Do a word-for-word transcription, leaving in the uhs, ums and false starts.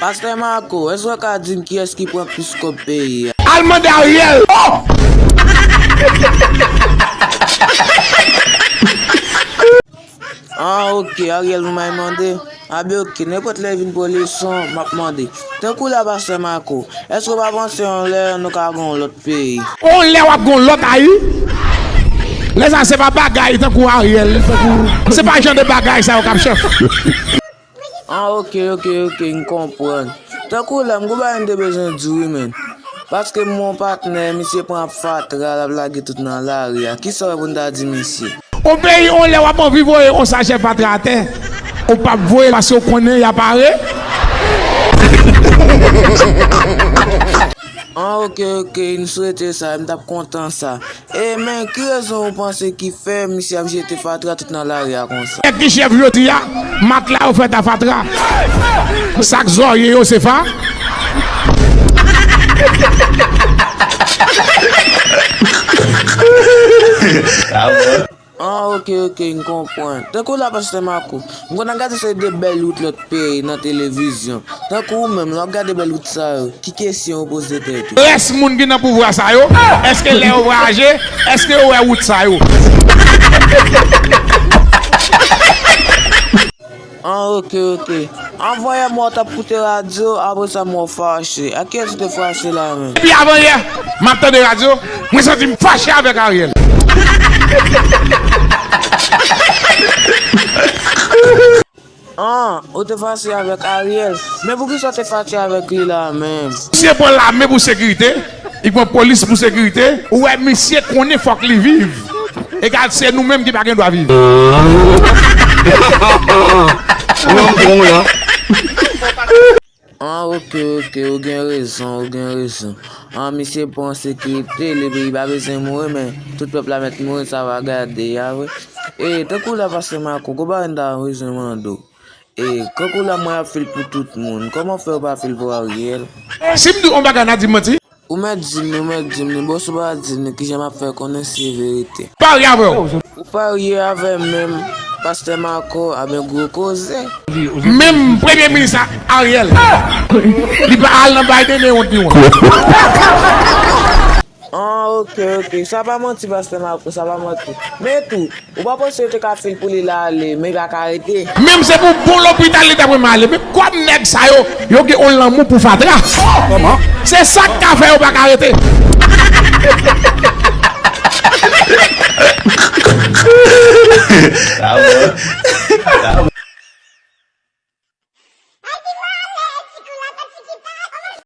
Pastè Marco, èske w ka di m kiyès ki pran plis kòb peyi a? Al mande Ariel! Ah, ok, Ariel pou m al mande. Abi, ok, nenpòt lè vin pran leson, m ap mande. Tankou la, Pastè Marco, èske w pa panse yon lè nou ka gen yon lòt peyi? Yon lè w ap gen yon lòt Ayi? Lè sa se pa bagay tankou Ariel, tankou, se pa jan de bagay sa yo k ap chèf. Ah, ok, ok, ok, m konprann. Tankou la, m gon bagay m te bezwen di w wi, menn. Paske m gon patnè, misye pran fatra, l ap lage tout nan lari a. Kisa w wè pou n ta di misye? On peyi, on lè w ap anvi voye on sachè fatra atè. Ou p ap voye l paske w konnen y a pare. Ah, ok, ok, m swete sa, m t ap kontan sa. E, men, ki rezon ou panse ki fè misye ap jete fatra tout nan lari a konsa? Nèg ki chèf jodi a, matla yo fèt a fatra. Sak zòrye yo se fa. Ah, ok, ok, m konprann. Tankou la, Pastè Marco, m konn ap gade seri de bèl wout lòt peyi nan televizyon. Tankou ou menm, lè w ap gade bèl wout sa yo, ki kesyon ou poze tèt ou? Rès moun ki nan pouvwa sa yo, èske lè yo vwayaje, èske yo wè wout sa yo? Ah, ok, ok. Anvan yè mwen t ap koute radyo, apre sa mwen fache. Ak kiyès ou te fache la menm? Depi avan yè, m ap tande radyo, mwen santi m fache avèk Ariel. Ah, ou te fache avèk Ariel. Men poukisa w te fache avèk li la menm? Misye pran lame pou sekirite, li pran polis pou sekirite. Ou wè, misye konnen fòk li viv. Egal, se nou menm ki pa gen dwa viv. Ou wè m pran w la. Ah, ok, ok, ou gen rezon, ou gen rezon. Ah, misye pran sekirite, li, li pa bezwen mouri, men tout pèp la mèt mouri, sa va gade, a vre. E, tankou la, Pastè Marco, gon bagay m ta bezwen mande w. E, tankou la, mwen ap fil pou tout moun. Kòman fè ou pa fil pou Ariel? Si m di w yon bagay, n a di m manti? Ou mèt di m li, ou mèt di m li, bon, si w pa di m li, kijan m ap fè konnen si se verite? Parye avè w. Ou parye avè m menm, Pastè Marco, a ben gwo koze. Menm premye minis a Ariel, li pa al nan Biden, men wont li wont. Ah, ok, ok. Sa pa manti, Pastè Marco, sa pa manti. Men tou, ou pa panse yo te ka fil pou li la ale, men li pa ka rete? Menm se pou bon lopital li ta pran ale. Men kòm nèg sa yo, yo gen yon lanmou pou fatra. Kòman? Se sa k ka fè yo pa ka rete. Sa bon. Sa bon.